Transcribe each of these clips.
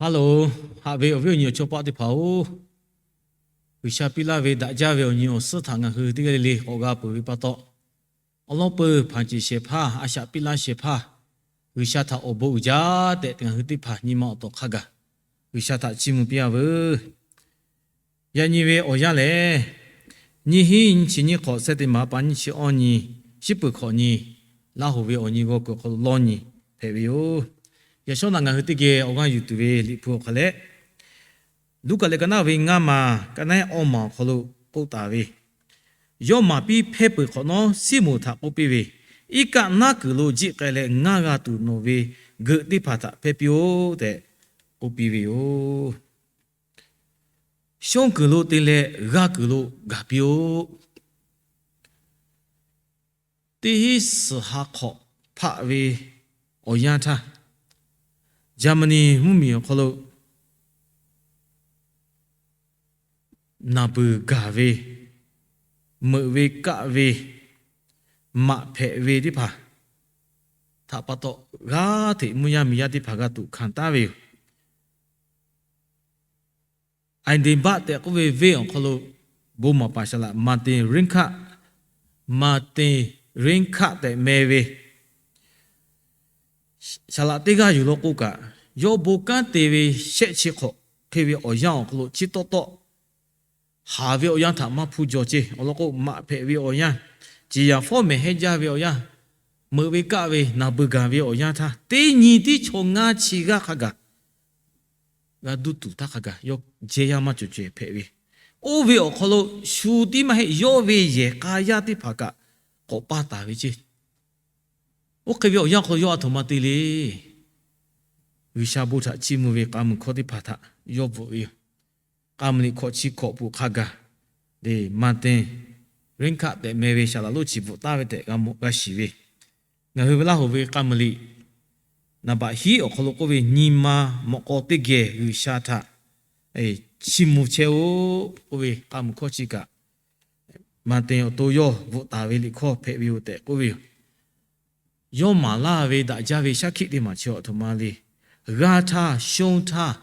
Haˉ loˬ, haꞈ ve awˬ viˉ awˬ nyi awˬ chawˇ paˆ teˇ hpaˍ-oˬ, G'uiˬsha piˇ laˇ ve daꞈ jaˇ ve awˬ nyi awˬ suhˉ htaꞈ ngaˬ hui teˇ g'aˇ le le k'awꞈ g'a peuˬ ve pa taw, awˬ lawn peuˬ hpanˍ ceˬ shehˍ hpaˇ, a shaꞈ piˇ laˇ shehˍ hpaˇ, G'uiˬsha htaꞈ awˬ bon uiˍ jaˇ tehꞈ ngaˬ hui teˇ hpaˍ nyi ma awˬ tawˍ hk'a gaˬ G'uiˬsha htaꞈ chiˇ mvuh piˇ-a veuˬ. Yaꞈ nyi ve awˬ yanˇ lehˬ, nyiˇ hinˉ nyiˇ chi nyiˇ hk'awꞈ, seh teˇ maˍ pa nyiˇ chi awˇ nyi, shiˉ peuˬ hkawꞈ nyi, Laˇ hoꞈ ve awˬ nyi g'aw kuiˬ awˬ hk'aw lo lawˇ nyi hpehꞈ ve yoˬ. Yaꞈ shawˉ naꞈ ngaˬ hui teˇ geh awˬ g'aˇ yuˬ tuˬ ve Liꞈ hpu awˬ hk'aw leh, Luˉkaꞈ leh ka naˉ ve ngaˇ maˬ, ka naˉ awˇ maˬ awˬ hk'aw lo k'oˆ taˍ ve, Yawˇ maˍ piˇ hpehˇ peuˬ hk'awꞈ nawˉ, Siˉmonˍ htaꞈ k'oˆ piˇ ve, Iˉ kaˆ naˉ kuiˬ lo jiˆ k'ai leh ngaˇ g'a tuˬ nawˬ ve geuꞈ teˇ hpaˍ htaꞈ hpehˇ piˇ-oˆ tehꞈ k'oˆ piˇ ve yoˬ. Shonˇ kuiˬ lo te leh g'aˇ kuiˬ lo gaˬ piˇ-oˆ. Teˇ hinˉ suhˍ ha hk'awꞈ hpaˆ ve awˬ yanˇ htaˇ, Jaˍmaˍniˆ mvuhˇmiˬ awˬ hk'aw lo naˬ beuˬ gaˬ ve, meuꞈ ve kaˆ ve, maꞈ hpehꞈ ve teˇ hpaˍ htaꞈ pa taw, g'aˇ hteꞈ mvuhˇ yaˇ miˬ yaˇ teˇ hpaˍ g'a tuꞈ hkanˍ taˍ ve yoˬ. Aiˍdeˍbaˆ tehꞈ k'oˆ ve venˇ awˬ hk'aw lo bon maˍ paˍ saˍ laꞈ Maˍteˍ Reˉkaˆ, Maˍteˍ Reˉkaˆ tehꞈ meh ve saˍ laꞈ teˇ g'aˇ yuˬ law k'o kaꞈ, yawˇ bon kanˉ te ve shehˆ chi hk'awꞈ hk'e ve awˬ yanˇ awˬ hk'aw lo chi tawˆ tawˆ haˍ ve awˬ yanˇ htaꞈ maˇ hpuˇ jaw ceˇ. Awˬ lawn k'o, maꞈ hpehꞈ ve awˬ yanˇ, ciˍ yaˍ fawˉ mehˍ hehnˇ jaˇ ve awˬ yanˇ, meuꞈ ve kaˆ ve naˬ beuˬ gaˬ ve awˬ yanˇ htaˇ, teˇ nyi tiˉ chaw ngaˇ chi g'aˇ hk'a gaˬ g'a duˇ tuˬ htaˇ hk'a gaˬ yawˇ jehˇ yaˇ maˇ cawˬ cawehˬ hpehꞈ ve, oˇ ve awˬ hk'aw lo shu tiˉ maˇ heˆ, yawˇ ve yehˬ k'a yaˇ teˇ hpaˍ kaꞈ k'awꞈ paˇ taˍ ve ceˇ. Oˇ hk'e ve awˬ yanˇ hk'aw lo yawˇ a htoꞈ ma te le. G'uiˬsha bon htaꞈ chiˇ mvuh ve k'a muiˬ hkawˇ teˇ hpaˍ htaꞈ yawˇ bvuhꞈ ve yoˬ. K'a muiˬ liꞈ hkawꞈ chi hkawꞈ peuˬ hk'a gaˬ, Maˍteˍ Reˉkaˆ tehꞈ meh ve saˍ laꞈ lonˉ chi bvuhꞈ taˍ ve tehꞈ g'a mawˬ g'a shiˍ ve, ngaˬ hui ve Laˇ hoꞈ ve k'a muiˬ liꞈ naˍ baꞈ hiˉ awˬ hk'aw lo k'oˆ ve, Nyi ma mawꞈ k'aw teˇ geh G'uiˬsha htaꞈ chiˇ mvuh chehˇ-oˆ k'oˆ ve k'a muiˬ hkawˇ chi kaꞈ, Maˍteˍ awˬ to yawˇ bvuhꞈ taˍ ve liꞈ hkawˇ hpehꞈ ve yoˬ tehꞈ k'oˆ ve yoˬ. Yawˇ maˍ laˇ ve daꞈ jaˇ ve shaˉ hkiˆ teˇ maˬ chi a htoꞈ ma le. G'aˇ htaˇ, shonˇ htaˇ,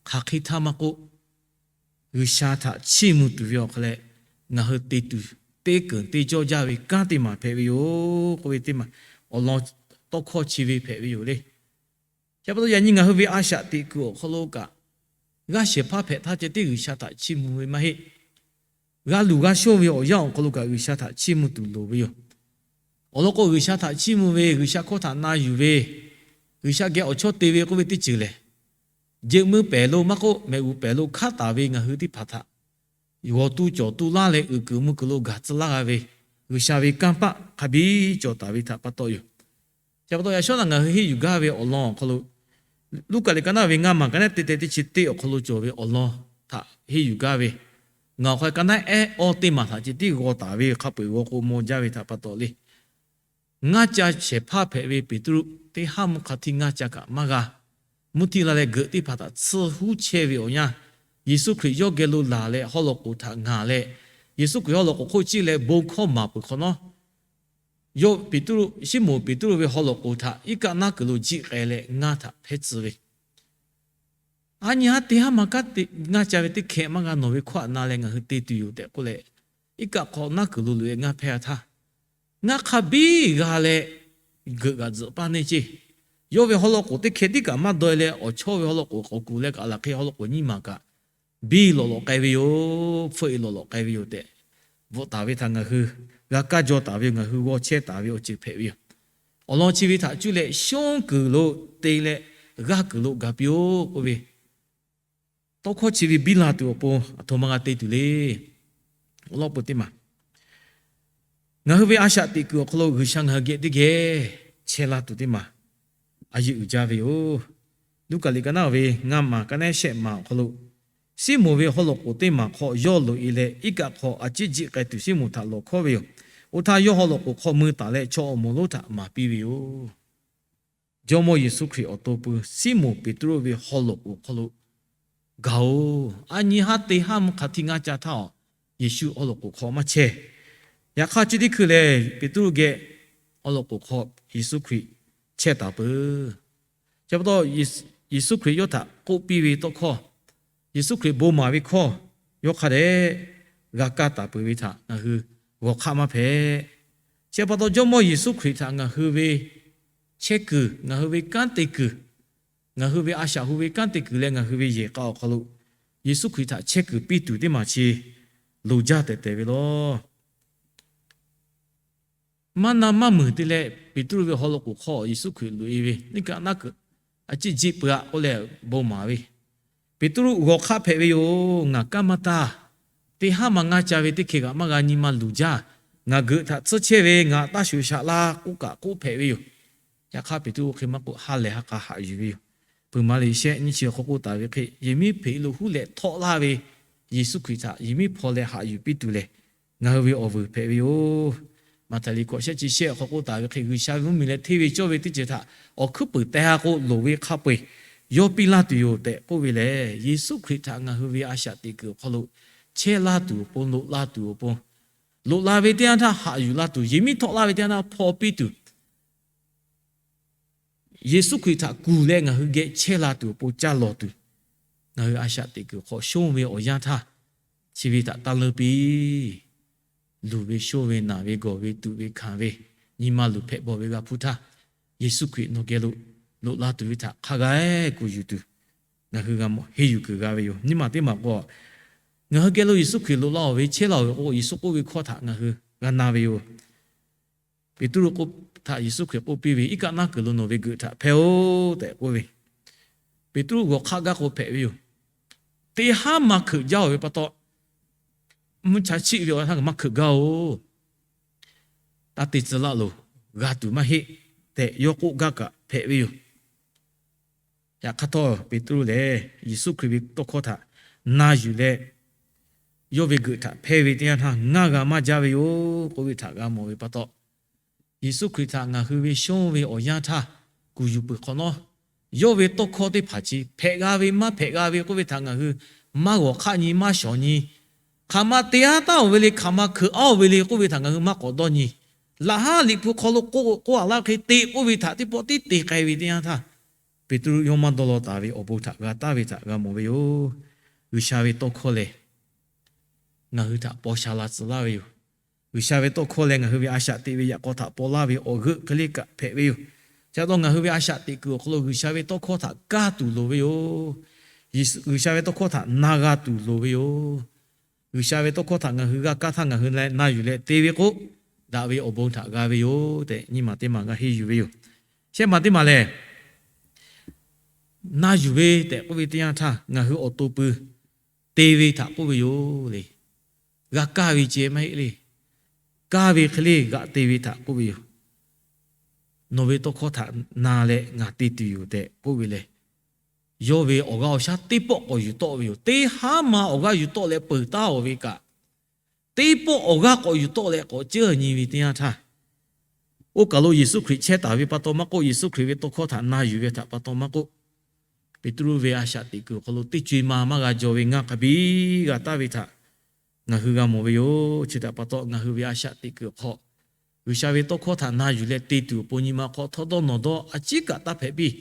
hk'aˬ hk'e htaˇ maˇ k'oˆ, G'uiˬsha htaꞈ chiˇ mvuh tuˬ ve awˬ hk'aw leh, ngaˬ hui te tuˬ teˇ keunˍ teˇ jawˇ jaˇ ve kanˉ teˇ maˬ hpehꞈ ve yoˬ k'oˆ ve teˇ maˬ awˬ lawn tawˇ hkawˇ chi ve hpehꞈ ve yoˬ le. Chi pa taw yaꞈ nyi ngaˬ hui ve a shaꞈ teꞈ kuiˬ awˬ hk'aw lo kaꞈ, g'aˇ shehˍ hpaˇ hpehꞈ htaˇ ceh tiˉ G'uiˬsha htaꞈ chiˇ mvuh ve maˇ heˆ. G'a luˬ g'a shonˇ ve awˬ yanˇ awˬ hk'aw lo kaꞈ G'uiˬsha htaꞈ chiˇ mvuh tuˬ loˍ ve yoˬ. Awˬ lawn k'o, G'uiˬsha htaꞈ chiˇ mvuh ve, G'uiˬsha hkawˇ htaꞈ na yuˬ ve, G'uiˬsha geh awˬ chawˇ te ve k'oˆ ve teˇ ceuˬ lehˬ, jeuꞈ meuˇ pehˍ lo maˇ k'oˆ, mehꞈ g'uˬ pehˍ lo hkanˉ taˍ ve ngaˬ hui teˇ hpaˍ htaꞈ g'awˬ tu cawˬ tu laˇ leh uiˍ kuiˬ mvuh kuiˬ lo gaˬ tcuh laˇ g'a ve, G'uiˬsha ve kanˇ paˆ hk'a biˇ cawˬ taˍ ve htaꞈ pa taw yoˬ. Chi pa taw yaꞈ shawˉ naꞈ ngaˬ hui henˇ yuˬ gaˇ ve awˬ lawn awˬ hk'aw lo, Luˉkaꞈ leh ka naˉ ve ngaˇ maˬ ka naˉ te te teˇ chi teˇ awˬ hk'aw lo cawˬ ve awˬ lawn htaꞈ henˇ yuˬ gaˇ ve, ngaˬ awˬ hk'aw leh ka naˉ ehˉ awˇ teˇ maˬ htaꞈ ceh tiˉ g'aw taˍ ve hk'a peu-eˬ g'aw k'o maw jaˇ ve htaꞈ pa taw le. Ngaˇ ca shehˍ hpaˇ hpehꞈ ve Peˍtruˆ teˇ haˉ mvuhˇ hk'a htiˇ ngaˇ ca kaꞈ maˇ g'a. Mvuhˇ htiˇ la leh geuꞈ teˇ hpaˍ htaꞈ tsuhˇ huˉ chehˇ ve awˬ yanˇ, Yeˍsuˆ Hkriꞈ yawˇ geh lo laˬ leh haw lawꞈ k'oˍ htaꞈ ngaˬ leh, Yeˍsuˆ Hkriꞈ haw lawꞈ k'oˍ hk'oˆ ciˇ leh bon hkawˇ maˍ peuˬ hk'awꞈ nawˉ, yawˇ Peˍtruˆ, Siˉmonˍ Peˍtruˆ ve haw lawꞈ k'oˍ htaꞈ iˉ kaˆ naˉ kuiˬ lo jiˆ k'ai leh ngaˇ htaꞈ hpehˇ tcuh ve, A nyi haˉ teˇ haˉ ma kanˉ te ngaˇ ca ve teˇ hkeh maˇ g'a nawˬ ve hkawˇ htaꞈ na leh ngaˬ hui te tuˬ yoˬ tehꞈ k'oˆ leh, iˉ kaˆ hk'awꞈ naˉ kuiˬ lo loꞈ-e ngaˇ hpehˇ-a htaˇ, ngaˇ hk'a biˇ g'a leh geuꞈ g'aꞈ tzuhꞈ paˇ neˇ ceˇ. Yawˇ ve haw lawꞈ k'oˍ teˇ hkeh tiˉ kaꞈ maˇ daw-e leh, awˬ chawˇ ve haw lawꞈ k'oˍ k'awꞈ kuˬ leh kaꞈ laˬ hk'e haw lawꞈ k'oˍ nyiˇ maˬ kaꞈ biˇ lawꞈ lawꞈ k'ai ve yoˬ, hpfuhˆ-e lawꞈ lawꞈ k'ai ve yoˬ tehꞈ bvuhꞈ taˍ ve htaꞈ ngaˬ hui g'a kaˇ jaw taˍ ve yoˬ. Ngaˬ hui g'aw chehˇ taˍ ve awˬ ceuˬ hpehꞈ ve yoˬ. Awˬ lawn chi ve htaꞈ cuˇ leh shonˉ kuiˬ lo te leh g'aˇ kuiˬ lo gaˬ piˇ-oˆ k'oˆ ve tawˇ hkawˇ chi ve biˇ la tuˬ awˬ pon a htoꞈ ma g'a te tuˬ le. Awˬ lawn peuˬ teˇ maˬ, ngaˬ hui ve a shaꞈ teꞈ kuiˬ awˬ hk'aw lo G'uiˬsha ngaˬ hui geh teˇ geh chehˇ laˇ tuˬ teˇ maˬ a yeˇ uiˍ jaˇ ve yoˬ. Luˉkaꞈ liꞈ ka naˉ ve ngaˇ maˬ ka naˉ shehˆ maˬ awˬ hk'aw lo, Siˉmonˍ ve haw lawꞈ k'oˍ teˇ maˬ hk'aw yawˇ loꞈ-e leh, iˉ kaˆ hk'aw a ciˉ jiˆ k'ai tuˬ Siˉmonˍ htaꞈ lawˬ hkawˉ ve yoˬ. Oˇ htaˇ yawˇ haw lawꞈ k'oˍ hk'aw mui taˍ leh chaw awˬ moˍ lonˉ htaꞈ maˍ piˇ ve yoˬ. Jawˇmawˇ Yeˍsuˆ Hkriꞈ awˬ to pui Siˉmonˍ Peˍtruˆ ve haw lawꞈ k'oˍ hk'aw lo gaˬ-oˬ. A nyi haˉ teˇ haˉ mvuhˇ hk'a htiˇ ngaˇ ca htaˇ-aˬ, Yeˍsuˆ haw lawꞈ k'oˍ hk'aw maˇ chehˇ. Yaꞈ hk'aˇ chi teˇ hkui lehˬ, Peˍtruˆ geh haw lawꞈ k'oˍ hk'aw Yeˍsuˆ Hkriꞈ chehˇ taˍ peuˬ. Chi pa taw, Yeˍsuˆ Hkriꞈ yawˇ htaꞈ k'oˆ piˇ ve tawˇ hkawˇ, Yeˍsuˆ Hkriꞈ bon maˍ ve hkawˇ yawˇ hk'a dehꞈ g'a kaˇ taˍ peuˬ ve htaꞈ ngaˬ hui g'awˬ hk'aˆ maˇ hpehꞈ. Chi pa taw, Jawˇmawˇ Yeˍsuˆ Hkriꞈ htaꞈ ngaˬ hui ve chehˇ kuiˬ, ngaˬ hui ve kanˉ te kuiˬ, ngaˬ hui ve a shaꞈ hu ve kanˉ te kuiˬ leh ngaˬ hui ve yehˬ k'a awˬ hk'aw lo Yeˍsuˆ Hkriꞈ htaꞈ chehˇ kuiˬ piˇ tuˬ teˇ maˬ chi loˍ jaˇ tehꞈ tehꞈ ve lawˬ. Maˇ na maˇ muiˬ te leh Peˍtruˆ ve haw lo k'oˍ hk'aw Yeˍsuˆ Hkriꞈ loꞈ-e ve, neˇ kaꞈ naˉ kuiˬ a ciˉ jiˆ peuˬ-aꞈ k'oˆ leh bon maˍ ve, Peˍtruˆ g'awˬ hk'aˆ hpehꞈ ve yoˬ. Ngaˬ kanˉ maˇ taˇ. Teˇ haˉ ma ngaˇ ca ve teˇ hkeh kaꞈ maˇ g'a nyi ma luˬ jaˇ. Ngaˬ geuꞈ htaꞈ tsuhˇ chehˇ ve, ngaˬ taˇ shuˍ shaꞈ la k'oˆ kaꞈ k'oˆ hpehꞈ ve yoˬ. Yaꞈ hk'aˇ, Peˍtruˆ oˇ hk'e maˇ k'oˆ, ha lehˬ ha k'a haꞈ yuˬ ve yoˬ. Peuˬ ma le shehˆ nyiˇ chi awˬ hk'aw k'oˆ taˍ ve hk'e, yehˬ miˉ hpeꞈ lo huˉ leh htawˆ laˇ ve Yeˍsuˆ Hkriꞈ htaꞈ yehˬ miˉ hpaw leh haꞈ yuˬ piˇ tuˬ lehˬ, ngaˬ hui ve awˬ vuiˬ hpehꞈ ve yoˬ. Maꞈhtehˍ liꞈ hkawꞈ shehˆ chi shehˆ awˬ hk'aw k'oˆ taˍ ve hk'e, G'uiˬsha ve mvuhˇmiˬ leh hteˇ ve cawˇ ve teˇ ceuˬ htaꞈ awˬ hkuiˉ puiˍ teh ha k'o, loˍ ve hk'a peu-eˬ yawˇ piˇ laˇ tuˬ yoˬ tehꞈ k'oˆ ve lehˬ, Yeˍsuˆ Hkriꞈ htaꞈ ngaˬ hui ve a shaꞈ teꞈ kuiˬ awˬ hk'aw lo chehˇ laˇ tuˬ awˬ pon, loꞈ la tuˬ awˬ pon, loꞈ la ve teˇ yanˇ htaˇ haꞈ yuˬ laˇ tuˬ, yehˬ miˉ htawˆ laˇ ve teˇ yanˇ htaˇ hpaw piˇ tuˬ, Yeˍsuˆ Hkriꞈ htaꞈ kuˬ leh ngaˬ hui geh chehˇ la tuˬ awˬ pon caˇ lawˬ tuˬ, ngaˬ hui a shaꞈ teꞈ kuiˬ hk'aw shonˇ ve awˬ yanˇ htaˇ, chi ve htaꞈ taˇ leunˇ piˇ. Luˬ ve, shonˇ ve, naˬ ve, gawˬ ve, tuꞈ ve, hkanˍ ve, nyi ma luˬ hpehꞈ bawˬ ve g'a hpuˇ htaˇ, Yeˍsuˆ Hkriꞈ nawˬ geh lo loꞈ la tuˬ ve htaꞈ hk'a g'a kuˬ yuˬ tuˬ, ngaˬ hui g'a mawˬ henˇ yuˬ kuiˬ g'a ve yoˬ. Nyiˇ maˬ teˇ maˬ k'o, ngaˬ hui geh lo Yeˍsuˆ Hkriꞈ loꞈ la-oˬ ve chehˇ la-oˬ ve k'o, Yeˍsuˆ k'oˆ ve hkawˇ htaꞈ ngaˬ hui g'a na ve yoˬ. Peˍtruˆ k'oˆ htaꞈ Yeˍsuˆ Hkriꞈ k'oˆ piˇ ve, Iˉ kaˆ naˉ kuiˬ lo nawˬ ve geuꞈ htaꞈ hpehˇ-oˆ tehꞈ k'oˆ ve, Peˍtruˆ g'awˬ hk'aˆ gaˇ k'o hpehꞈ ve yoˬ. Teˇ haˉ ma hkeuꞈ jaˇ-oˬ ve pa taw, mvuhˇ cha chiˆ ve awˬ htaˇ maˇ hkeuꞈ gaˇ-oˬ. Taˇ te tcuh laˇ loˬ, g'a tuˬ maˇ heˆ tehꞈ yawˇ k'oˆ gaˇ kaꞈ hpehꞈ ve yoˬ. Yaꞈ hk'aˇ htawˇ, Peˍtruˆ lehˬ Yeˍsuˆ Hkriꞈ ve tawˇ hkawˇ htaꞈ na yuˬ leh, yawˇ ve geuꞈ htaꞈ hpehˇ ve teˇ yanˇ htaˇ ngaˇ g'a maˇ jaˇ ve yoˬ k'oˆ ve htaꞈ g'a mawˬ ve pa taw, Yeˍsuˆ Hkriꞈ htaꞈ ngaˬ hui ve shonˇ ve awˬ yanˇ htaˇ kuˬ yuˬ peuˬ hk'awꞈ nawˉ, yawˇ ve tawˇ hkawˇ teˇ hpaˍ chi hpehꞈ g'a ve maˇ hpehꞈ g'a ve k'oˆ ve htaꞈ ngaˬ hui maˇ g'awˬ hk'aˆ nyi, maˇ shawˍ nyi, hk'aˬ ma te-aˉ taˉ-oˬ ve le, hk'aˬ ma hkeuꞈ aˉ-oˬ ve le k'oˆ ve htaꞈ ngaˬ hui maˇ k'awꞈ dawˇ nyi. Laꞈ haˉ liꞈ hpu hk'aw lo k'oˆ k'oˆ-a laˇ hk'e te k'oˆ ve htaꞈ teˇ pawˆ tiˉ te k'ai ve teˇ yanˇ htaˇ, Peˍtruˆ yawˇ maˇ dawˇ law taˍ ve awˬ bon htaꞈ g'a taˍ ve htaꞈ g'a mawˬ ve yoˬ. G'uiˬsha ve tawˇ hkawˇ lehˬ, ngaˬ hui htaꞈ paw sha la tcuh laˇ ve yoˬ. G'uiˬsha ve tawˇ hkawˇ leh ngaˬ hui ve a shaꞈ teꞈ ve yaꞈ k'aw htaꞈ paw laˇ ve awˬ g'euˆ hk'e le kaꞈ hpehꞈ ve yoˬ. Chi pa taw ngaˬ hui ve a shaꞈ teꞈ kuiˬ awˬ hk'aw lo G'uiˬsha ve tawˇ hkawˇ htaꞈ kaˇ tuˬ loˍ ve yoˬ. G'uiˬsha ve tawˇ hkawˇ htaꞈ na g'a tuˬ loˍ ve yoˬ. G'uiˬsha ve tawˇ hkawˇ htaꞈ ngaˬ hui g'a kaˇ htaˇ ngaˬ hui leh na yuˬ leh te ve k'o, daꞈ ve awˬ bon htaꞈ g'a ve yoˬ tehꞈ nyiˇ maˬ teˇ maˬ g'a henˇ yuˬ ve yoˬ. Shehˆ maˬ teˇ maˬ lehˬ, na yuˬ ve tehꞈ k'oˆ ve teˇ yanˇ htaˇ ngaˬ hui awˬ to pui te ve htaꞈ k'oˆ ve yoˬ le. G'a kaˇ ve ceh maˇ heˆ le. Kaˇ ve hk'e le g'aꞈ te ve htaꞈ k'oˆ ve yoˬ. Nawˬ ve tawˇ hkawˇ htaꞈ na leh ngaˬ te tuˬ yoˬ tehꞈ k'oˆ ve lehˬ, yawˇ ve awˬ g'aˇ awˬ shaˉ teˇ pawˆ k'awꞈ yuˬ tawˆ ve yoˬ. Teˇ haˉ ma awˬ g'aˇ yuˬ tawˆ leh peuˬ taˉ-oˬ ve kaꞈ, teˇ pawˆ awˬ g'aˇ k'awꞈ yuˬ tawˆ leh k'awꞈ ceuˇ nyi ve teˇ yanˇ htaˇ, oˇ kaˬ lo Yeˍsuˆ Hkriꞈ chehˇ taˍ ve pa taw maˇ k'oˆ, Yeˍsuˆ Hkriꞈ ve tawˇ hkawˇ htaꞈ na yuˬ ve htaꞈ pa taw maˇ k'oˆ, Peˍtruˆ ve a shaꞈ teꞈ kuiˬ awˬ hk'aw lo teˇ co-e ma maˇ g'a jaw ve ngaˇ hk'a biˇ g'a taˍ ve htaꞈ ngaˬ hui g'a mawˬ ve yoˬ. Chi htaꞈ pa taw ngaˬ hui ve a shaꞈ teꞈ kuiˬ awˬ hk'aw G'uiˬsha ve tawˇ hkawˇ htaꞈ na yuˬ leh te tuˬ awˬ pon nyi ma hk'aw htawˇ dawˇ nawˬ dawˇ a ciˉ kaꞈ taˇ hpehꞈ piˇ.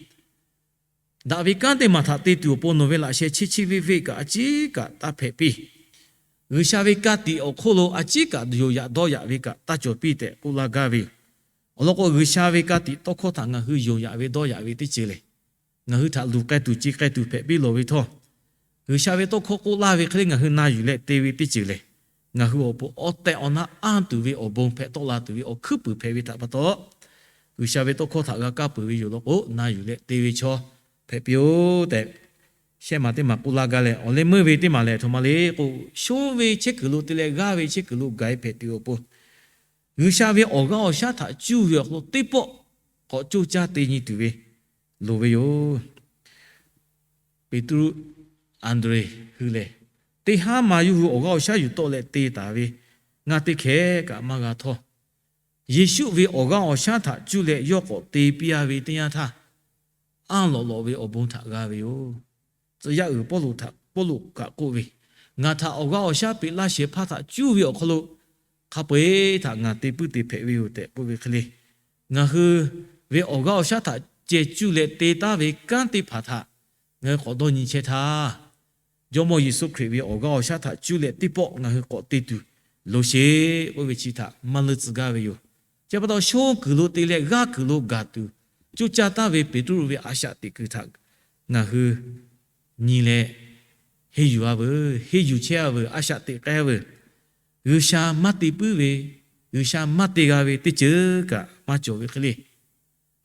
Daꞈ ve kanˉ teˇ maˬ htaꞈ te tuˬ awˬ pon nawˬ ve laꞈ sheh cheˇ cheˇ veˆ veˆ kaꞈ a ciˉ kaꞈ taˇ hpehꞈ piˇ. G'uiˬsha ve ka tiꞈ awˬ hk'oˆ lo a ciˉ kaꞈ yonˍ yaꞈ dawˇ yaꞈ ve kaꞈ taˇ cawˬ piˇ tehꞈ k'oˆ laˇ gaˇ ve yoˬ. Awˬ lawn k'o, G'uiˬsha ve ka tiꞈ tawˇ hkawˇ htaꞈ ngaˬ hui yonˍ yaꞈ ve dawˇ yaꞈ ve teˇ ceuˬ lehˬ, ngaˬ hui htaꞈ luˬ k'ai tuˬ ci k'ai tuˬ hpehꞈ piˇ lawˬ ve htawˇ, G'uiˬsha ve tawˇ hkawˇ k'oˆ laˇ ve hk'e le ngaˬ hui na yuˬ leh te ve teˇ ceuˬ lehˬ, ngaˬ hui awˬ pon awˬ tehˬ awˬ na anˇ tuˬ ve awˬ bon hpehꞈ tawˆ la tuˬ ve awˬ hkuiˉ puiˍ hpehꞈ ve htaꞈ pa taw, G'uiˬsha ve tawˇ hkawˇ htaꞈ g'a kaˇ peuˬ ve yoˬ law k'o, na yuˬ leh te ve chaw hpehꞈ piˇ-oˆ tehꞈ, shehˆ maˬ teˇ maˬ k'oˆ laˇ gaˇ leh, awˬ leh meuˇ ve teˇ maˬ lehˬ, htoꞈ ma le k'o, shonˇ ve chehˇ kuiˬ lo te leh g'aˇ ve chehˇ kuiˬ lo gaˬ-e hpehꞈ tuˬ awˬ pon, G'uiˬsha ve awˬ g'aˇ awˬ shaˉ htaꞈ cuˇ ve awˬ hk'aw lo teˇ pawˆ k'awꞈ coˇ caˇ te nyi tuˬ ve loˍ ve yoˬ. Peˍtruˆ, Anˍdrehˍ hui lehˬ, teˇ haˉ ma yawˇ hui awˬ g'aˇ awˬ shaˉ yuˬ tawˆ leh te taˍ ve ngaˇ teˇ hkeh kaꞈ maˇ g'a htawˇ, Yeˍsuˆ ve awˬ g'aˇ awˬ shaˉ htaꞈ cuˇ leh yawˇ k'awꞈ te piˇ-a ve teˇ yanˇ htaˇ, anˇ lawꞈ lawꞈ ve awˬ bon htaꞈ g'a ve yoˬ. Tcuh yaˇ uiˍ Pawˇluꞈ htaꞈ, Pawˇluꞈ kaꞈ k'oˆ ve, Ngaˬ htaꞈ awˬ g'aˇ awˬ shaˉ peꞈ laˇ shehˍ hpaˇ htaꞈ cuˇ ve awˬ hk'aw lo hk'a peu-eˬ htaꞈ ngaˬ te puiˉ te hpehꞈ ve yoˬ tehꞈ k'oˆ ve hk'e le, ngaˬ hui ve awˬ g'aˇ awˬ shaˉ htaꞈ ceh cuˇ leh te taˉ ve kanˉ teˇ hpaˍ htaꞈ ngaˬ hui k'awꞈ dawˇ nyi chehˇ htaˇ, Jawˇmawˇ Yeˍsuˆ Hkriꞈ ve awˬ g'aˇ awˬ shaˉ htaꞈ cuˇ leh teˇ pawˆ ngaˬ hui k'awꞈ te tuˬ loˍ sheˍ k'oˆ ve chi htaꞈ maˇ leuˆ tcuh gaˇ ve yoˬ. Chi pa taw shonˇ kuiˬ lo te leh g'aˇ kuiˬ lo gaˬ tuˬ coˇ caˇ taˍ ve Peˍtruˆ ve a shaꞈ teꞈ kuiˬ htaꞈ ngaˬ hui nyi leh, henˇ yuˬ-a veuˬ, henˇ yuˬ chehˇ-a veuˬ, a shaꞈ teꞈ k'ai-a veuˬ. G'uiˬsha maˇ te puiˉ ve, G'uiˬsha maˇ te g'a ve teˇ ceuˬ kaꞈ maˇ cawˬ ve hk'e le.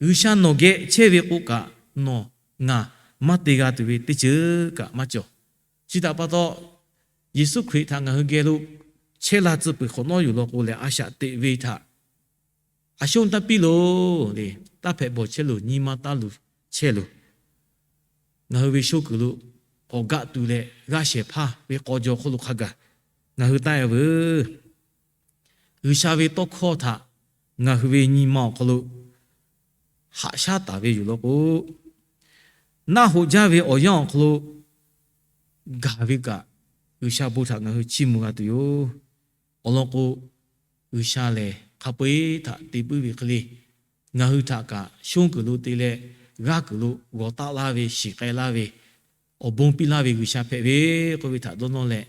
G'uiˬsha nawˬ geh chehˇ ve k'o kaꞈ, nawˬ ngaˬ maˇ te g'a tuˬ ve teˇ ceuˬ kaꞈ maˇ cawˬ. Chi htaꞈ pa taw, Yeˍsuˆ Hkriꞈ htaꞈ ngaˬ hui geh lo chehˇ la tcuh peuˬ hk'awꞈ nawˉ yoˬ law k'o lehˬ, a shaꞈ teꞈ ve htaꞈ a shonˇ taˇ piˇ loˬ le. Taˇ hpehꞈ bawˬ chehˇ loˬ, nyi ma taˇ luˬ chehˇ loˬ. Ngaˬ hui ve shonˇ kuiˬ lo k'awꞈ gaˆ tuˬ leh, g'aˇ shehˍ hpaˇ ve k'aw jaw hk'oˆ lo hk'a gaˬ ngaˬ hui taˇ-a veuˬ. G'uiˬsha ve tawˇ hkawˇ htaꞈ ngaˬ hui ve nyi ma awˬ hk'aw lo haꞈ shaˉ taˍ ve yoˬ law k'o, naˆ hoꞈ jaˇ ve awˬ yanˇ awˬ hk'aw lo gaˬ ve kaꞈ, G'uiˬsha bon htaꞈ ngaˬ hui chiˇ mvuh g'a tuˬ yoˬ. Awˬ lawn k'o, G'uiˬsha lehˬ hk'a peu-eˬ htaꞈ te puiˉ ve hk'e le, ngaˬ hui htaꞈ kaꞈ shonˇ kuiˬ lo te leh, g'aˇ kuiˬ lo g'awˬ taˆ laˇ ve, shiˍ k'ai laˇ ve, awˬ bon piˇ laˇ ve G'uiˬsha hpehꞈ ve k'oˆ ve htaꞈ dawˇ nawˇ leh,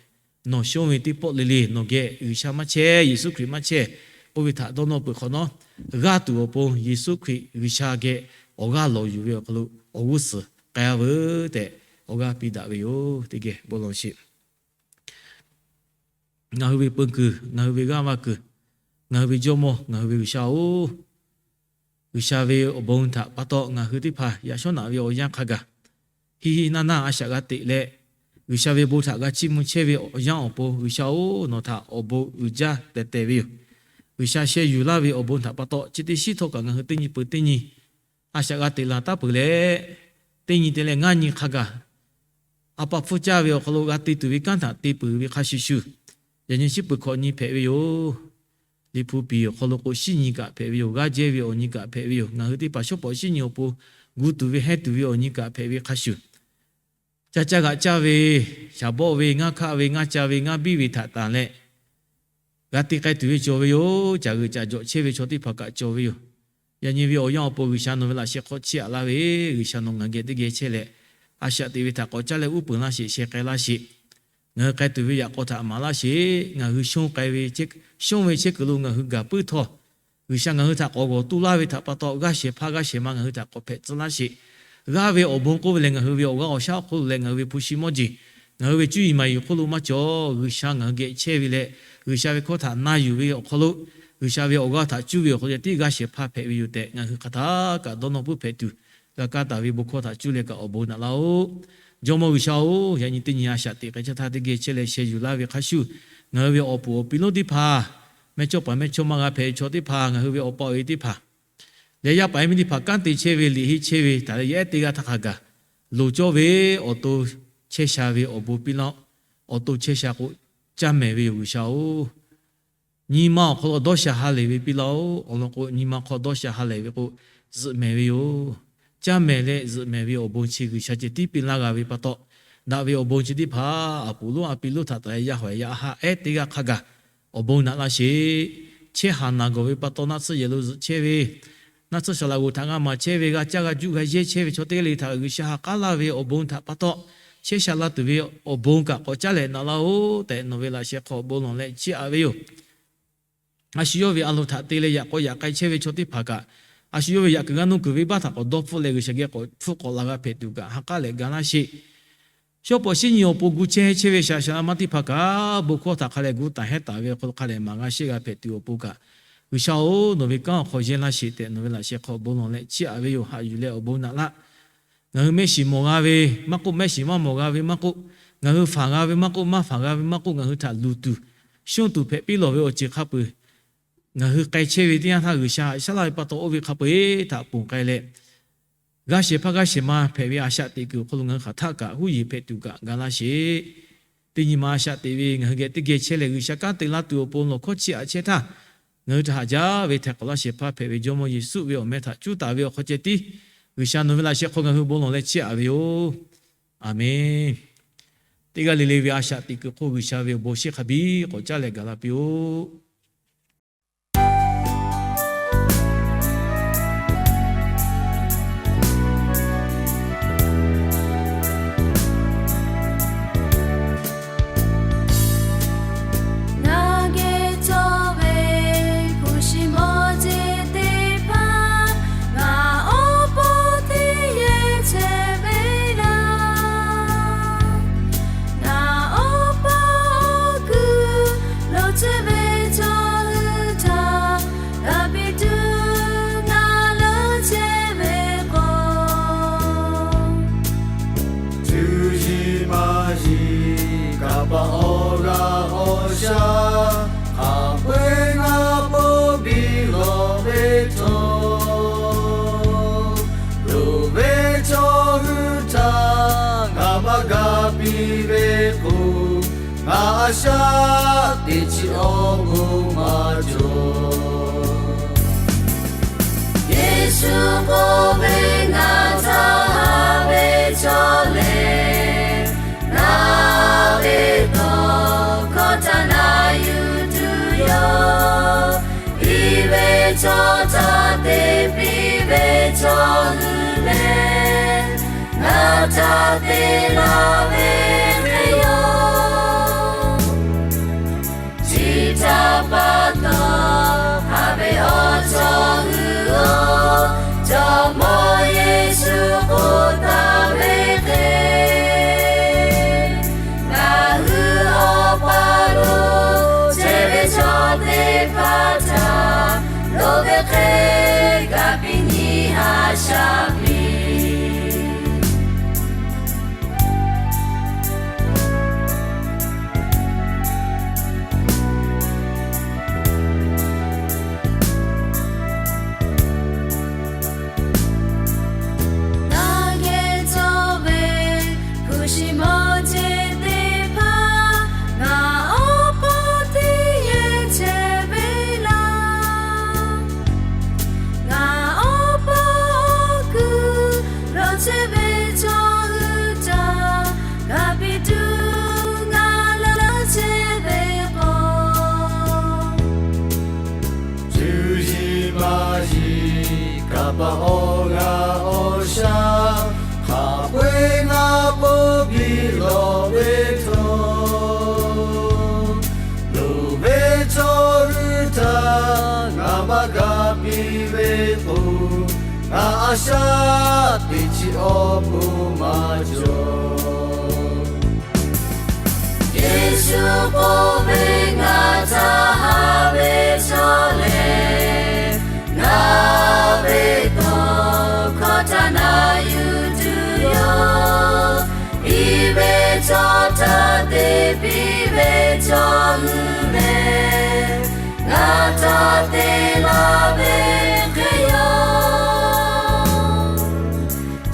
nawˬ shonˇ ve teˇ pawˆ le le nawˬ geh G'uiˬsha maˇ chehˇ, Yeˍsuˆ Hkriꞈ maˇ chehˇ k'oˆ ve htaꞈ dawˇ nawˇ peuˬ hk'awꞈ nawˉ, g'aˇ tuˬ awˬ pon Yeˍsuˆ Hkriꞈ G'uiˬsha geh awˬ g'aˇ lawˬ yuˬ ve awˬ hk'aw lo awˬ g'uˇ suhˍ k'ai-a veuˬ tehꞈ awˬ g'aˇ piˇ daꞈ ve yoˬ. Teˇ geh bon lawˬ sheˍ. Ngaˬ hui ve peu kuiˬ, ngaˬ hui ve g'aˇ va kuiˬ, ngaˬ hui ve Jawˇmawˇ, ngaˬ hui ve G'uiˬsha-oˬ, G'uiˬsha ve awˬ bon htaꞈ pa taw ngaˬ hui teˇ hpaˍ yaꞈ shawˉ naꞈ ve awˬ yanˇ hk'a gaˬ, hiˆ hiˆ naˇ naˇ a shaꞈ g'a teꞈ leh, G'uiˬsha ve bon htaꞈ g'a chiˇ mvuh chehˇ ve awˬ yanˇ awˬ pon G'uiˬsha-oˬ, nawˬ htaꞈ awˬ bon uiˍ jaˇ tehꞈ te ve yoˬ. G'uiˬsha sheh yuˬ laˇ ve awˬ bon htaꞈ pa taw chi teˇ shiˉ htawˇ kaꞈ ngaˬ hui teˇ nyi peuˬ teˇ nyi a shaꞈ g'a teꞈ la taˉ peuˬ leh, teˇ nyi te leh ngaˇ nyi hk'a gaˬ, a pa hpfuhˇ caˇ ve awˬ hk'aw lo g'a te tuˬ ve kanˉ htaꞈ te peuˬ ve hk'a shuˍ shuˍ, yaꞈ nyi shiˉ peuˬ hkawꞈ nyi hpehꞈ ve yoˬ. Liꞈ hpu piˍ awˬ hk'aw lo k'o, shiˉ nyi kaꞈ hpehꞈ ve yoˬ. G'aˇ jehˇ ve awˬ nyi kaꞈ hpehꞈ ve yoˬ. Ngaˬ hui teˇ hpaˍ shawˉ pawˍ shiˉ nyi awˬ pon gu tuˬ ve hehnˇ tuˬ ve awˬ nyi kaꞈ hpehꞈ ve hk'a shuˍ, ca caˇ g'aꞈ caˇ ve, shaˍ bawˆ ve, ngaˇ hkaˆ ve, ngaˇ ca ve, ngaˇ biˇ ve htaꞈ tanˬ leh, g'a te k'ai tuˬ ve cawˬ ve yoˬ. Caˬ g'euꞈ caˬ jawꞈ chehˇ ve chaw teˇ hpaˍ kaꞈ cawˬ ve yoˬ. Yaꞈ nyi ve awˬ yanˇ awˬ pon G'uiˬsha nawˬ ve laꞈ sheh hk'aw chiˇ aꞈ laˇ ve, G'uiˬsha nawˬ ngaˬ geh teˇ geh chehˇ leh, a shaꞈ teꞈ ve htaꞈ k'awꞈ caˉ leh uˉ peunˍ laˇ sheˍ, sheh k'ai laˇ sheˍ. Ngaˬ hui k'ai tuˬ ve yaꞈ k'aw htaꞈ maˍ laˇ sheˍ. Ngaˬ hui shonˇ k'ai ve, shonˇ ve chehˇ kuiˬ lo ngaˬ hui gaˬ puiˉ htawˇ, G'uiˬsha ngaˬ hui htaꞈ k'awꞈ g'awˬ tu laˇ ve htaꞈ pa taw, g'aˇ shehˍ hpaˇ g'aˇ shehˍ ma ngaˬ hui htaꞈ k'awꞈ hpehꞈ tcuh laˇ sheˍ. G'aˇ ve awˬ bon k'oˆ ve lehˬ, ngaˬ hui ve awˬ g'aˇ awˬ shaˉ awˬ hk'oˆ lo leh, ngaˬ hui ve hpu shi mawˇ jeˬ, ngaˬ hui ve cuˇ yiˍ maˍ yiˍ hk'oˆ lo maˇ cawˬ. G'uiˬsha ngaˬ hui geh chehˇ ve leh, G'uiˬsha ve hkawˇ htaꞈ na yuˬ ve awˬ hk'aw lo, G'uiˬsha ve awˬ g'aˇ htaꞈ cuˇ ve awˬ hk'aw lo ceh tiˉ g'aˇ shehˍ hpaˇ hpehꞈ ve yoˬ tehꞈ, ngaˬ hui hk'aˬ htaˇ kaꞈ dawˇ nawˇ puiˉ hpehꞈ tuˬ, g'a kaˇ taˍ ve bon hkawˇ htaꞈ cuˇ leh kaꞈ awˬ bon naꞈ laˇ-oˆ. Jawˇmawˇ G'uiˬsha-oˬ, yaꞈ nyi teˇ nyi a shaꞈ teꞈ k'ai caˇ htaˇ teˇ geh chehˇ leh sheh yuˬ laˇ ve hk'a shuˍ, ngaˬ hui ve awˬ puˍ awˬ pi lonˉ teˇ hpaˍ, mehˇchawˇ paˍ mehˇchawˇma g'a hpehꞈ ve chaw teˇ hpaˍ, ngaˬ hui ve awˬ pa awˬ e teˇ hpaˍ leh yaˇ paˍ yaˇ miˇ teˇ hpaˍ kanˉ te chehˇ ve, liꞈ henˇ chehˇ ve htaꞈ leh yaˇ ehˉ teˇ g'aˇ htaˇ hk'a gaˬ, loˍ cawˇ ve awˬ to chehˇ sha ve awˬ bon piˇ laˇ-oˆ. Awˬ to chehˇ sha k'o, caˇ mehˍ ve yoˬ G'uiˬsha-oˬ. Nyi ma awˬ hk'aw lo dawˇ sha ha lehˬ ve piˇ laˇ-oˆ. Awˬ lawn k'o, nyi ma hk'aw dawˇ sha ha lehˬ ve k'o, zuhꞈ mehˍ ve yoˬ. Caˇ mehˍ leh zuhꞈ mehˍ ve awˬ bon chi G'uiˬsha ceh tiˉ piˇ laˇ g'a ve pa taw, daꞈ ve awˬ bon chi teˇ hpaˍ a puˍ lonˉ a pi lonˉ htaꞈ taˍ leh yaˇ hawˍ yaˇ haˆ ehˉ teˇ g'aˇ hk'a gaˬ awˬ bon naꞈ laˇ sheˍ. Chehˇ haˍ naˬ gawˬ ve pa taw naˆ tsuhˇ yehˬ lo zuhꞈ chehˇ ve, naˆ tsuhˇ saˍ laꞈ g'oˍ htaꞈ g'a maˍ chehˇ ve, g'a caˇ g'a juˆ g'a yehˇ chehˇ ve chaw teˇ g'aˇ le htaꞈ G'uiˬsha ha k'aˉ laˇ ve awˬ bon htaꞈ pa taw, chehˇ sha la tuˬ ve awˬ bon kaꞈ k'awꞈ caˉ leh naꞈ laˇ-oˆ tehꞈ, nawˬ ve laꞈ sheh hk'aw bon lawˬ leh chiˇ aꞈ ve yoˬ. A shu yawˇ ve a loˍ htaꞈ te leh yaꞈ k'aw yaꞈ k'ai chehˇ ve chaw teˇ hpaˍ kaꞈ, a shu yawˇ ve yaꞈ kuiˬ g'aˇ nuˇ kuiˬ venˇbaˆ htaꞈ k'awꞈ dawˇ hpfuhˆ leh G'uiˬsha geh k'awꞈ hpfuhˆ k'awꞈ la g'a hpehꞈ tuˬ kaꞈ ha k'aˉ leh ga laˇ sheˍ. Shawˉ pawˍ shiˉ nyi awˬ pon gu chehˇ chehˇ ve shaˍ shaˍ laꞈ ma teˇ hpaˍ kaꞈ, bon hkawˇ htaꞈ hk'a leh gu taˍ hehˉ taˍ ve awˬ hk'aw lo hk'a leh maˍ g'a shehˆ g'a hpehꞈ tuˬ awˬ pon kaꞈ, G'uiˬsha-oˬ, nawˬ ve kanˉ awˬ hk'aw yehˇ laˇ sheˍ tehꞈ, nawˬ ve laꞈ sheh hk'aw bon lawˬ leh chiˇ aꞈ ve yoˬ. Haꞈ yuˬ leh awˬ bon naꞈ laˇ. Ngaˬ hui mehˆ shiˍ mawˬ g'a ve maˇ k'oˆ, mehˆ shiˍ maˇ mawˬ g'a ve maˇ k'oˆ, ngaˬ hui faˍ g'a ve maˇ k'oˆ, maˇ faˍ g'a ve maˇ k'oˆ, ngaˬ hui htaꞈ luˬ tuˬ, shonˇ tuˬ hpehꞈ piˇ lawˬ ve awˬ ceuˬ hk'a peuˬ, ngaˬ hui k'ai chehˇ ve teˇ yanˇ htaˇ G'uiˬsha haꞈ shaˉ laˇ ve pa taw oˇ ve hk'a peu-eˬ htaꞈ ponˬ k'ai leh, g'aˇ shehˍ hpaˇ g'aˇ shehˍ ma hpehꞈ ve a shaꞈ teꞈ kuiˬ awˬ hk'aw lo ngaˬ hui hk'aˬ htaˆ kaꞈ huˉ yeˬ hpehꞈ tuˬ kaꞈ ga laˇ sheˍ. Teˇ nyi ma a shaꞈ teꞈ ve ngaˬ hui geh teˇ geh chehˇ leh G'uiˬsha kanˉ te laˇ tuˬ awˬ pon lawˬ hkawˇ chiˇ aꞈ chehˇ htaˇ, ngaˬ hui htaꞈ haꞈ jaˇ ve htaiˍ hk'awꞈ laˇ shehˍ hpaˇ hpehꞈ ve Jawˇmawˇ Yeˍsuˆ ve awˬ meh htaꞈ cuˉ taˍ ve awˬ hk'aw ceh tiˉ, G'uiˬsha nawˬ ve laꞈ sheh hk'aw ngaˬ hui bon lawˬ leh chiˇ aꞈ ve yoˬ. Aˬmenˍ. Teˇ g'aˇ le le ve a shaꞈ teꞈ kuiˬ hk'oˆ G'uiˬsha ve awˬ bon shinˉ hk'a biˇ k'awꞈ caˉ leh gaˬ la piˇ-oˆ. a shaꞈ teꞈ chi awˬ bon maˇ cawˬ. Yeˍsuˆ k'oˆ ve, Ngaˬ htaꞈ haˍ ve chaw lehˬ, ngaˬ ve tawˇ hkawˇ htaꞈ na yuˬ tuˬ yoˬ. I ve chaw htaꞈ te piˇ ve chaw hui lehˬ, ngaˬ htaꞈ te laˇ ve hk'e yoˬ. Chi htaꞈ pa taw, haˍ ve awˬ chaw hui-oˬ, Jawˇmawˇ Yeˍsuˆ k'oˆ taˍ ve hk'e, ngaˬ hui Awˬ pa lo chehˇ ve chaw teˇ hpaˍ htaꞈ loˍ ve hk'e, ga piˇ nyi a shaꞈ piˇ. Naˬ geh cawˬ ve hpu shi mawˇ jeˬ teˇ hpaˍ, ngaˬ awˬ pon teˇ yehˬ chehˇ ve laˇ. Ngaˬ awˬ pon awˬ kuiˬ lo chehˇ ve chaw hui htaꞈ ga piˇ tuˬ, ngaˬ leuˉ chehˇ ve k'o, cuˇ yiˍ maˇ yiˍ kaˍ paˍ awˬ g'aˇ awˬ shaˍ hk'a peu-eˬ ngaˬ pon biˇ lawˬ ve htawˇ, loˍ ve chaw hui htaꞈ ngaˬ maˇ ga piˇ ve k'o, ngaˬ a shaꞈ teꞈ chi awˬ bon maˇ cawˬ. Yeˍsuˆ k'oˆ ve, Ngaˬ htaꞈ haˍ ve chaw lehˬ, ngaˬ ve tawˇ hkawˇ htaꞈ na yuˬ tuˬ yoˬ. I ve chaw htaꞈ te piˇ ve chaw hui lehˬ, ngaˬ htaꞈ te laˇ ve hk'e yoˬ.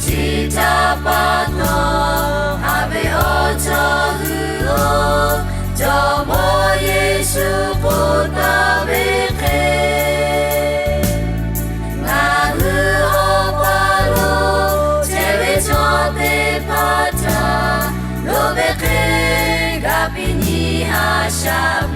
Chi htaꞈ pa taw, haˍ ve awˬ chaw hui-oˬ, Jawˇmawˇ Yeˍsuˆ k'oˆ taˍ ve hk'e, ngaˬ hui Awˬ pa lo chehˇ ve chaw teˇ hpaˍ htaꞈ loˍ ve hk'e, ga piˇ nyi a shaꞈ